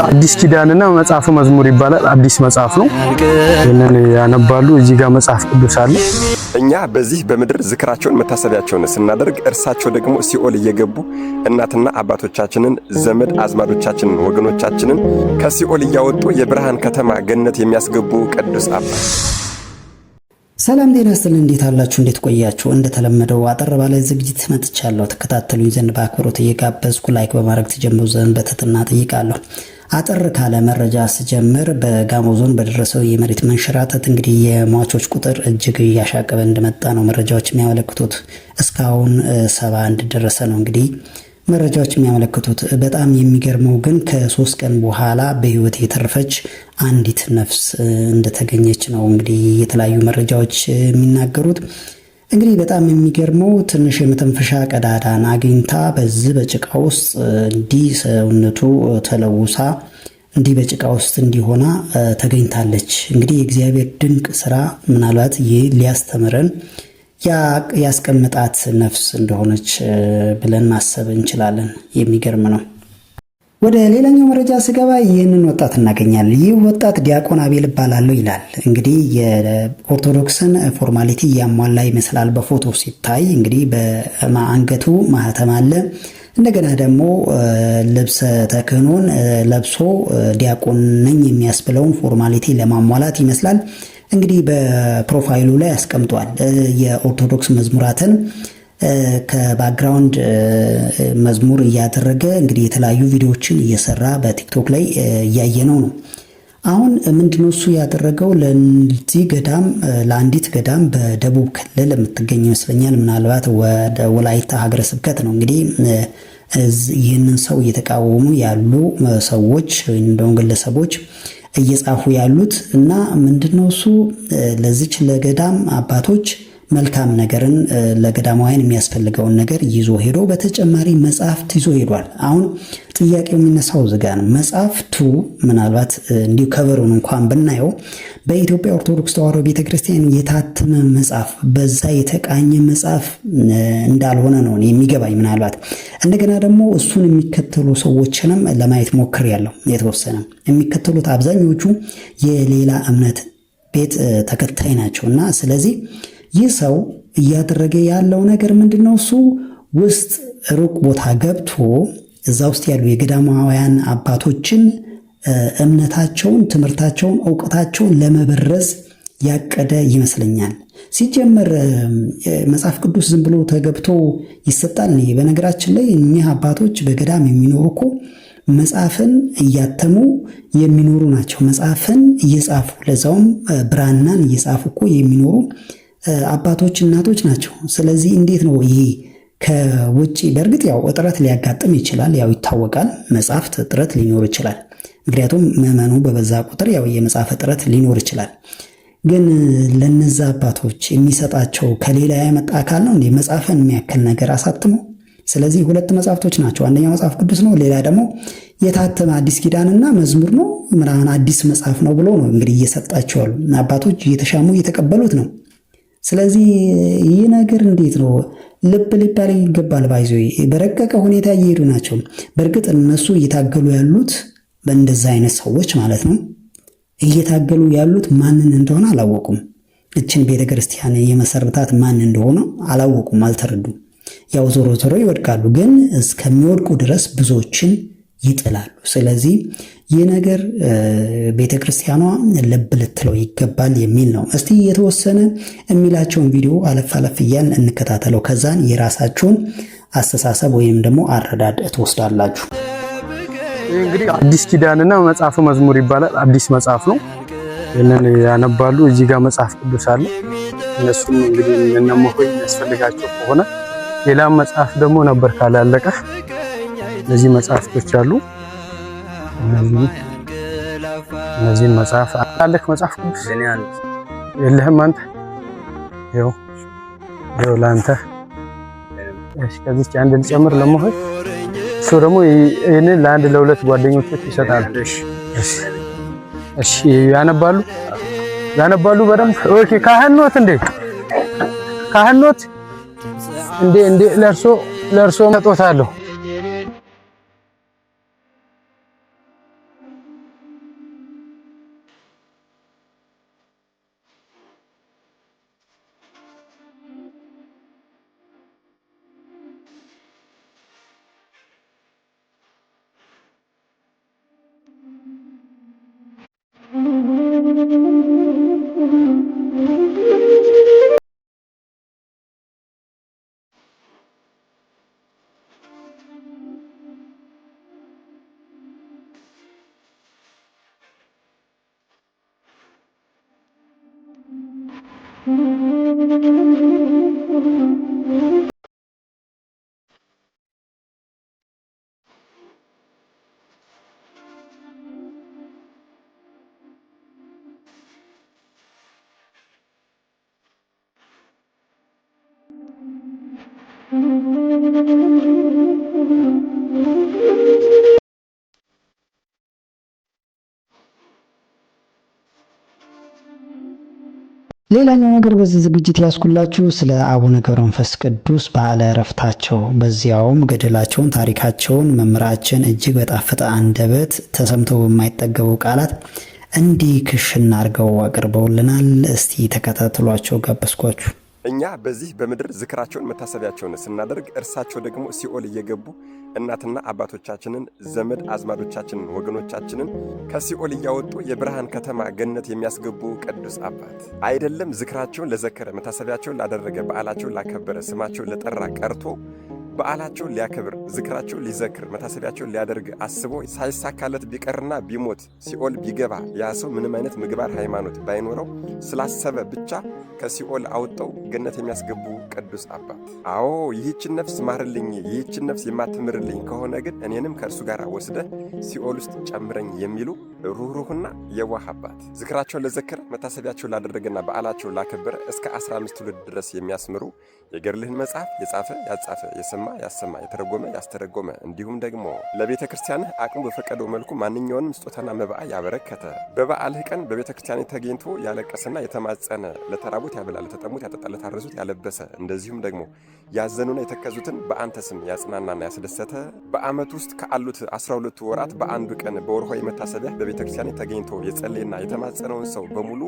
አዲስ ኪዳንና መጽሐፈ መዝሙር ይባላል። አዲስ መጽሐፍ ነው። ይህንን ያነባሉ። እዚህ ጋር መጽሐፍ ቅዱስ አለ። እኛ በዚህ በምድር ዝክራቸውን መታሰቢያቸውን ስናደርግ እርሳቸው ደግሞ ሲኦል እየገቡ እናትና አባቶቻችንን፣ ዘመድ አዝማዶቻችንን፣ ወገኖቻችንን ከሲኦል እያወጡ የብርሃን ከተማ ገነት የሚያስገቡ ቅዱስ አባት። ሰላም ጤና ይስጥልኝ። እንዴት አላችሁ? እንዴት ቆያችሁ? እንደተለመደው አጠር ባለ ዝግጅት መጥቻለሁ። ተከታተሉኝ ዘንድ በአክብሮት እየጋበዝኩ like በማድረግ ትጀምሩ ዘንድ በትህትና እጠይቃለሁ። አጠር ካለ መረጃ ስጀምር በጋሞ ዞን በደረሰው የመሬት መንሸራተት እንግዲህ የሟቾች ቁጥር እጅግ እያሻቀበ እንደመጣ ነው መረጃዎች የሚያመለክቱት። እስካሁን 71 ደረሰ ነው እንግዲህ መረጃዎች የሚያመለክቱት። በጣም የሚገርመው ግን ከ3 ቀን በኋላ በህይወት የተረፈች አንዲት ነፍስ እንደተገኘች ነው እንግዲህ የተለያዩ መረጃዎች የሚናገሩት። እንግዲህ በጣም የሚገርመው ትንሽ የመተንፈሻ ቀዳዳን አግኝታ በዚህ በጭቃ ውስጥ እንዲህ ሰውነቱ ተለውሳ እንዲህ በጭቃ ውስጥ እንዲሆና ተገኝታለች። እንግዲህ የእግዚአብሔር ድንቅ ስራ ምናልባት ይህ ሊያስተምረን ያስቀምጣት ነፍስ እንደሆነች ብለን ማሰብ እንችላለን። የሚገርም ነው። ወደ ሌላኛው መረጃ ስገባ ይህንን ወጣት እናገኛለን። ይህ ወጣት ዲያቆን አቤል እባላለሁ ይላል። እንግዲህ የኦርቶዶክስን formality እያሟላ ይመስላል በፎቶ ሲታይ። እንግዲህ በአንገቱ ማህተም አለ። እንደገና ደግሞ ልብሰ ተክህኖን ለብሶ ዲያቆን ነኝ የሚያስብለውን formality ለማሟላት ይመስላል። እንግዲህ በ profile ኡ ላይ አስቀምጧል። የኦርቶዶክስ መዝሙራትን ከ background መዝሙር እያደረገ እንግዲህ የተለያዩ ቪዲዮዎችን እየሰራ በቲክቶክ ላይ እያየነው ነው። አሁን ምንድነው እሱ ያደረገው? ለዚህ ገዳም፣ ለአንዲት ገዳም በደቡብ ክልል የምትገኝ ይመስለኛል። ምናልባት ወደ ወላይታ ሀገረ ስብከት ነው። እንግዲህ ይህንን ሰው እየተቃወሙ ያሉ ሰዎች ወይም ደግሞ ግለሰቦች እየጻፉ ያሉት እና ምንድነው እሱ ለዚች ለገዳም አባቶች መልካም ነገርን፣ ለገዳማውያን የሚያስፈልገውን ነገር ይዞ ሄዶ በተጨማሪ መጽሐፍት ይዞ ሄዷል። አሁን ጥያቄው የሚነሳው እዚጋ ነው። መጽሐፍቱ ምናልባት እንዲሁ cover ኡን እንኳን ብናየው በኢትዮጵያ ኦርቶዶክስ ተዋሕዶ ቤተክርስቲያን የታተመ መጽሐፍ፣ በዛ የተቃኘ መጽሐፍ እንዳልሆነ ነው የሚገባኝ። ምናልባት እንደገና ደግሞ እሱን የሚከተሉ ሰዎችንም ለማየት ሞክሬያለሁ። የተወሰነ የሚከተሉት አብዛኞቹ የሌላ እምነት ቤት ተከታይ ናቸው እና ስለዚህ ይህ ሰው እያደረገ ያለው ነገር ምንድን ነው? እሱ ውስጥ ሩቅ ቦታ ገብቶ እዛ ውስጥ ያሉ የገዳማውያን አባቶችን እምነታቸውን፣ ትምህርታቸውን፣ እውቀታቸውን ለመበረዝ ያቀደ ይመስለኛል። ሲጀመር መጽሐፍ ቅዱስ ዝም ብሎ ተገብቶ ይሰጣል? በነገራችን ላይ እኚህ አባቶች በገዳም የሚኖሩ እኮ መጽሐፍን እያተሙ የሚኖሩ ናቸው። መጽሐፍን እየጻፉ፣ ለዛውም ብራናን እየጻፉ እኮ የሚኖሩ አባቶች እናቶች ናቸው። ስለዚህ እንዴት ነው ይሄ ከውጭ? በእርግጥ ያው እጥረት ሊያጋጥም ይችላል፣ ያው ይታወቃል። መጽሐፍት እጥረት ሊኖር ይችላል። ምክንያቱም ምዕመኑ በበዛ ቁጥር ያው የመጽሐፍ እጥረት ሊኖር ይችላል። ግን ለነዛ አባቶች የሚሰጣቸው ከሌላ ያመጣ አካል ነው እንዴ መጽሐፍን የሚያክል ነገር አሳትሞ? ስለዚህ ሁለት መጽሐፍቶች ናቸው። አንደኛው መጽሐፍ ቅዱስ ነው፣ ሌላ ደግሞ የታተመ አዲስ ኪዳንና መዝሙር ነው ምናምን አዲስ መጽሐፍ ነው ብሎ ነው እንግዲህ እየሰጣቸው ያሉ፣ አባቶች እየተሻሙ እየተቀበሉት ነው። ስለዚህ ይህ ነገር እንዴት ነው ልብ ሊባል ይገባል። By the way በረቀቀ ሁኔታ እየሄዱ ናቸው። በእርግጥ እነሱ እየታገሉ ያሉት በእንደዛ አይነት ሰዎች ማለት ነው፣ እየታገሉ ያሉት ማንን እንደሆነ አላወቁም። እችን ቤተ ክርስቲያን የመሰረታት ማን እንደሆነ አላወቁም፣ አልተረዱም። ያው ዞሮ ዞሮ ይወድቃሉ፣ ግን እስከሚወድቁ ድረስ ብዙዎችን ይጥላሉ። ስለዚህ ይህ ነገር ቤተ ክርስቲያኗ ልብ ልትለው ይገባል የሚል ነው። እስቲ የተወሰነ የሚላቸውን ቪዲዮ አለፍ አለፍ እያልን እንከታተለው። ከዛን የራሳችሁን አስተሳሰብ ወይም ደግሞ አረዳድ ትወስዳላችሁ። ይህ እንግዲህ አዲስ ኪዳንና መጽሐፈ መዝሙር ይባላል። አዲስ መጽሐፍ ነው። ይህንን ያነባሉ። እዚህ ጋር መጽሐፍ ቅዱስ አለ። እነሱም እንግዲህ እነመሆይ የሚያስፈልጋቸው ከሆነ ሌላም መጽሐፍ ደግሞ ነበር ካላለቀ እነዚህ መጽሐፍቶች አሉ። እነዚህን መጽሐፍ አለክ? መጽሐፍ ቅዱስ የለህም አንተ? ይኸው ይኸው ለአንተ። እሺ፣ ከዚች አንድ ልጨምር ለመሆን እሱ ደግሞ ይህንን ለአንድ ለሁለት ጓደኞች ይሰጣል። እሺ እሺ፣ ያነባሉ ያነባሉ በደንብ። Okay። ካህን ኖት እንዴ? ካህን ኖት እንዴ? እንዴ ለእርሶ ለእርሶ እሰጦታለሁ። ሌላኛው ነገር በዚህ ዝግጅት ያስኩላችሁ ስለ አቡነ ገብረ መንፈስ ቅዱስ በዓለ ዕረፍታቸው በዚያውም ገድላቸውን፣ ታሪካቸውን መምህራችን እጅግ በጣፈጠ አንደበት ተሰምተው በማይጠገቡ ቃላት እንዲህ ክሽና አድርገው አቅርበውልናል። እስቲ ተከታትሏቸው ጋበዝኳችሁ። እኛ በዚህ በምድር ዝክራቸውን መታሰቢያቸውን ስናደርግ እርሳቸው ደግሞ ሲኦል እየገቡ እናትና አባቶቻችንን ዘመድ አዝማዶቻችንን ወገኖቻችንን ከሲኦል እያወጡ የብርሃን ከተማ ገነት የሚያስገቡ ቅዱስ አባት አይደለም። ዝክራቸውን ለዘከረ፣ መታሰቢያቸውን ላደረገ፣ በዓላቸውን ላከበረ፣ ስማቸውን ለጠራ ቀርቶ በዓላቸውን ሊያከብር፣ ዝክራቸውን ሊዘክር፣ መታሰቢያቸውን ሊያደርግ አስቦ ሳይሳካለት ቢቀርና ቢሞት ሲኦል ቢገባ ያ ሰው ምንም አይነት ምግባር ሃይማኖት ባይኖረው ስላሰበ ብቻ ከሲኦል አውጠው ገነት የሚያስገቡ ቅዱስ አባት። አዎ ይህችን ነፍስ ማርልኝ፣ ይህችን ነፍስ የማትምርልኝ ከሆነ ግን እኔንም ከእርሱ ጋር ወስደህ ሲኦል ውስጥ ጨምረኝ የሚሉ ሩኅሩህና የዋህ አባት ዝክራቸውን ለዘከረ፣ መታሰቢያቸውን ላደረገና በዓላቸውን ላከበረ እስከ 15 ትውልድ ድረስ የሚያስምሩ የገድልህን መጽሐፍ የጻፈ ያጻፈ፣ የሰማ ያሰማ፣ የተረጎመ ያስተረጎመ፣ እንዲሁም ደግሞ ለቤተ ክርስቲያንህ አቅሙ በፈቀደው መልኩ ማንኛውንም ስጦታና መባአ ያበረከተ፣ በበዓልህ ቀን በቤተ ክርስቲያን ተገኝቶ ያለቀሰና የተማጸነ፣ ለተራቡት ያበላ፣ ለተጠሙት ያጠጣ፣ ለታረዙት ያለበሰ፣ እንደዚሁም ደግሞ ያዘኑና የተከዙትን በአንተ ስም ያጽናናና ያስደሰተ፣ በዓመት ውስጥ ካሉት 12ቱ ወራት በአንዱ ቀን በወርሃዊ መታሰቢያ በቤተ ክርስቲያን ተገኝቶ የጸለየና የተማጸነውን ሰው በሙሉ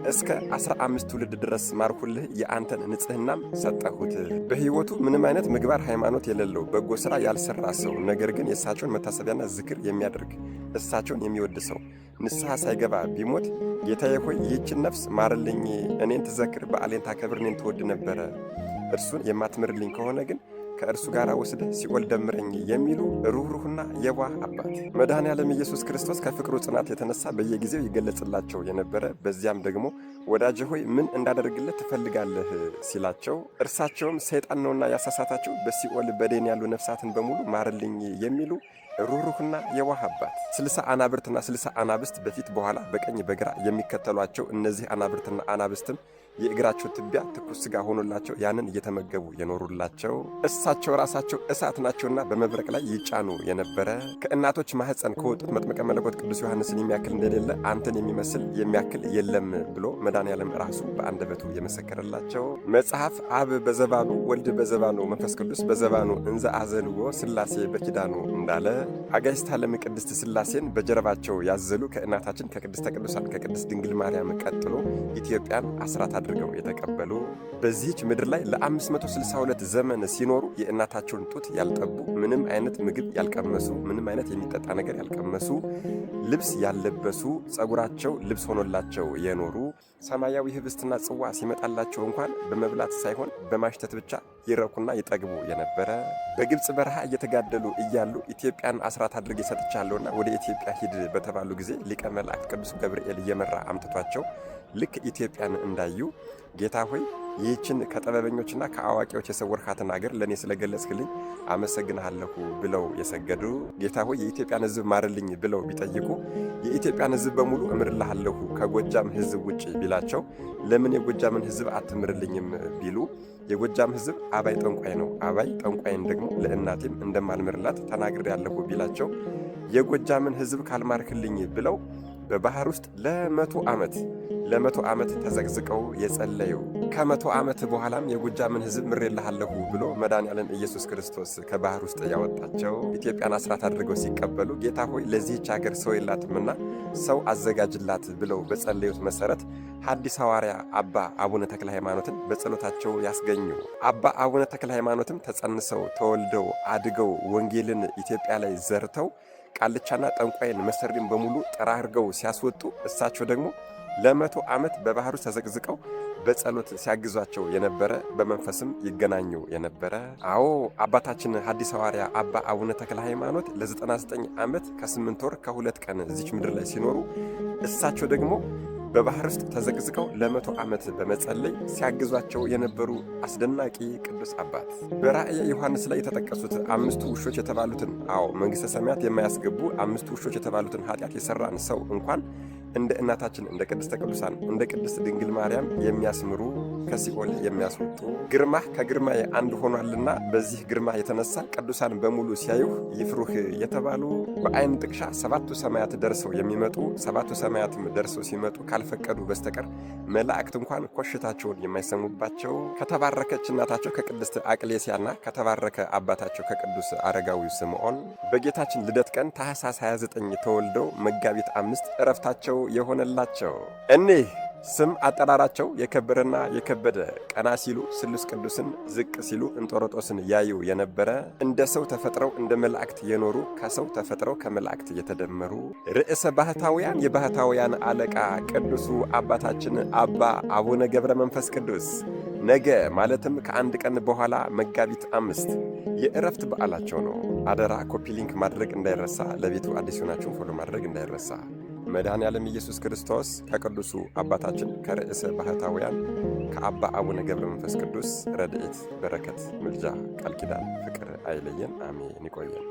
እስከ 15 ትውልድ ድረስ ማርኩልህ፣ የአንተን ንጽህናም ሰጠሁት። በሕይወቱ ምንም አይነት ምግባር ሃይማኖት የሌለው፣ በጎ ሥራ ያልሰራ ሰው፣ ነገር ግን የእሳቸውን መታሰቢያና ዝክር የሚያደርግ፣ እሳቸውን የሚወድ ሰው ንስሐ ሳይገባ ቢሞት ጌታዬ ሆይ ይህችን ነፍስ ማርልኝ፣ እኔን ትዘክር፣ በዓሌን ታከብር፣ እኔን ትወድ ነበረ፣ እርሱን የማትምርልኝ ከሆነ ግን ከእርሱ ጋር ወስደህ ሲኦል ደምረኝ የሚሉ ሩኅሩህና የዋህ አባት መድኃኔ ዓለም ኢየሱስ ክርስቶስ ከፍቅሩ ጽናት የተነሳ በየጊዜው ይገለጽላቸው የነበረ፣ በዚያም ደግሞ ወዳጄ ሆይ ምን እንዳደርግልህ ትፈልጋለህ ሲላቸው እርሳቸውም ሰይጣን ነውና ያሳሳታቸው በሲኦል በዴን ያሉ ነፍሳትን በሙሉ ማርልኝ የሚሉ ሩኅሩህና የዋህ አባት፣ 60 አናብርትና 60 አናብስት በፊት በኋላ በቀኝ በግራ የሚከተሏቸው፣ እነዚህ አናብርትና አናብስትም የእግራቸው ትቢያ ትኩስ ስጋ ሆኖላቸው ያንን እየተመገቡ የኖሩላቸው፣ እሳቸው ራሳቸው እሳት ናቸውና በመብረቅ ላይ ይጫኑ የነበረ፣ ከእናቶች ማኅፀን ከወጡት መጥምቀ መለኮት ቅዱስ ዮሐንስን የሚያክል እንደሌለ አንተን የሚመስል የሚያክል የለም ብሎ መድኃኔዓለም ራሱ በአንደበቱ የመሰከረላቸው፣ መጽሐፍ አብ በዘባኑ፣ ወልድ በዘባኑ፣ መንፈስ ቅዱስ በዘባኑ እንዘ አዘልዎ ሥላሴ በኪዳኑ እንዳለ፣ አጋዕዝተ ዓለም ቅድስት ሥላሴን በጀርባቸው ያዘሉ፣ ከእናታችን ከቅድስተ ቅዱሳን ከቅድስት ድንግል ማርያም ቀጥሎ ኢትዮጵያን አስራት አድርገው የተቀበሉ፣ በዚህች ምድር ላይ ለ562 ዘመን ሲኖሩ የእናታቸውን ጡት ያልጠቡ፣ ምንም አይነት ምግብ ያልቀመሱ፣ ምንም አይነት የሚጠጣ ነገር ያልቀመሱ፣ ልብስ ያልለበሱ፣ ጸጉራቸው ልብስ ሆኖላቸው የኖሩ፣ ሰማያዊ ህብስትና ጽዋ ሲመጣላቸው እንኳን በመብላት ሳይሆን በማሽተት ብቻ ይረኩና ይጠግቡ የነበረ፣ በግብፅ በረሃ እየተጋደሉ እያሉ ኢትዮጵያን አስራት አድርጌ ሰጥቻለሁና ወደ ኢትዮጵያ ሂድ በተባሉ ጊዜ ሊቀ መላእክት ቅዱስ ገብርኤል እየመራ አምጥቷቸው ልክ ኢትዮጵያን እንዳዩ ጌታ ሆይ ይህችን ከጥበበኞችና ከአዋቂዎች የሰወርካትን አገር ለእኔ ስለገለጽክልኝ አመሰግንሃለሁ ብለው የሰገዱ፣ ጌታ ሆይ የኢትዮጵያን ሕዝብ ማርልኝ ብለው ቢጠይቁ የኢትዮጵያን ሕዝብ በሙሉ እምርልሃለሁ ከጎጃም ሕዝብ ውጭ ቢላቸው ለምን የጎጃምን ሕዝብ አትምርልኝም ቢሉ የጎጃም ሕዝብ አባይ ጠንቋይ ነው፣ አባይ ጠንቋይን ደግሞ ለእናቴም እንደማልምርላት ተናግሬያለሁ ቢላቸው የጎጃምን ሕዝብ ካልማርክልኝ ብለው በባህር ውስጥ ለ100 ዓመት ለ100 ዓመት ተዘቅዝቀው የጸለዩ፣ ከ100 ዓመት በኋላም የጎጃምን ሕዝብ ምሬልሃለሁ ብሎ መድኃኔዓለም ኢየሱስ ክርስቶስ ከባህር ውስጥ ያወጣቸው፣ ኢትዮጵያን አስራት አድርገው ሲቀበሉ ጌታ ሆይ ለዚህች ሀገር ሰው የላትምና ሰው አዘጋጅላት ብለው በጸለዩት መሰረት ሐዲስ ሐዋርያ አባ አቡነ ተክለ ሃይማኖትን በጸሎታቸው ያስገኙ፣ አባ አቡነ ተክለ ሃይማኖትም ተጸንሰው፣ ተወልደው፣ አድገው፣ ወንጌልን ኢትዮጵያ ላይ ዘርተው፣ ቃልቻና ጠንቋይን መሰሪን በሙሉ ጠራርገው ሲያስወጡ እሳቸው ደግሞ ለ100 ዓመት በባህሩ ተዘቅዝቀው በጸሎት ሲያግዟቸው የነበረ፣ በመንፈስም ይገናኙ የነበረ፣ አዎ አባታችን ሐዲስ ሐዋርያ አባ አቡነ ተክለ ሃይማኖት ለ99 ዓመት ከ8 ወር ከ2 ቀን እዚች ምድር ላይ ሲኖሩ እሳቸው ደግሞ በባህር ውስጥ ተዘቅዝቀው ለ100 ዓመት በመጸለይ ሲያግዟቸው የነበሩ አስደናቂ ቅዱስ አባት፣ በራእየ ዮሐንስ ላይ የተጠቀሱት አምስቱ ውሾች የተባሉትን፣ አዎ፣ መንግሥተ ሰማያት የማያስገቡ አምስቱ ውሾች የተባሉትን ኃጢአት የሠራን ሰው እንኳን እንደ እናታችን እንደ ቅድስተ ቅዱሳን እንደ ቅድስት ድንግል ማርያም የሚያስምሩ፣ ከሲኦል የሚያስወጡ፣ ግርማህ ከግርማዬ አንድ ሆኗልና በዚህ ግርማህ የተነሳ ቅዱሳን በሙሉ ሲያዩህ ይፍሩህ የተባሉ፣ በአይን ጥቅሻ ሰባቱ ሰማያት ደርሰው የሚመጡ፣ ሰባቱ ሰማያትም ደርሰው ሲመጡ ካልፈቀዱ በስተቀር መላእክት እንኳን ኮሽታቸውን የማይሰሙባቸው፣ ከተባረከች እናታቸው ከቅድስት አቅሌስያና ከተባረከ አባታቸው ከቅዱስ አረጋዊው ስምዖን በጌታችን ልደት ቀን ታኅሳስ 29 ተወልደው መጋቢት 5 ዕረፍታቸው የሆነላቸው፣ እኒህ ስም አጠራራቸው የከበረና የከበደ፣ ቀና ሲሉ ስሉስ ቅዱስን፣ ዝቅ ሲሉ እንጦሮጦስን ያዩ የነበረ፣ እንደ ሰው ተፈጥረው እንደ መላእክት የኖሩ፣ ከሰው ተፈጥረው ከመላእክት የተደመሩ፣ ርዕሰ ባህታውያን የባህታውያን አለቃ ቅዱሱ አባታችን አባ አቡነ ገብረ መንፈስ ቅዱስ ነገ ማለትም ከአንድ ቀን በኋላ መጋቢት 5 የእረፍት በዓላቸው ነው። አደራ copy link ማድረግ እንዳይረሳ። ለቤቱ አዲስ ሆናችሁን follow ማድረግ እንዳይረሳ። መድኃኔ ዓለም ኢየሱስ ክርስቶስ ከቅዱሱ አባታችን ከርዕሰ ባህታውያን ከአባ አቡነ ገብረ መንፈስ ቅዱስ ረድኤት፣ በረከት፣ ምልጃ፣ ቃል ኪዳን፣ ፍቅር አይለየን። አሜን። ይቆየን።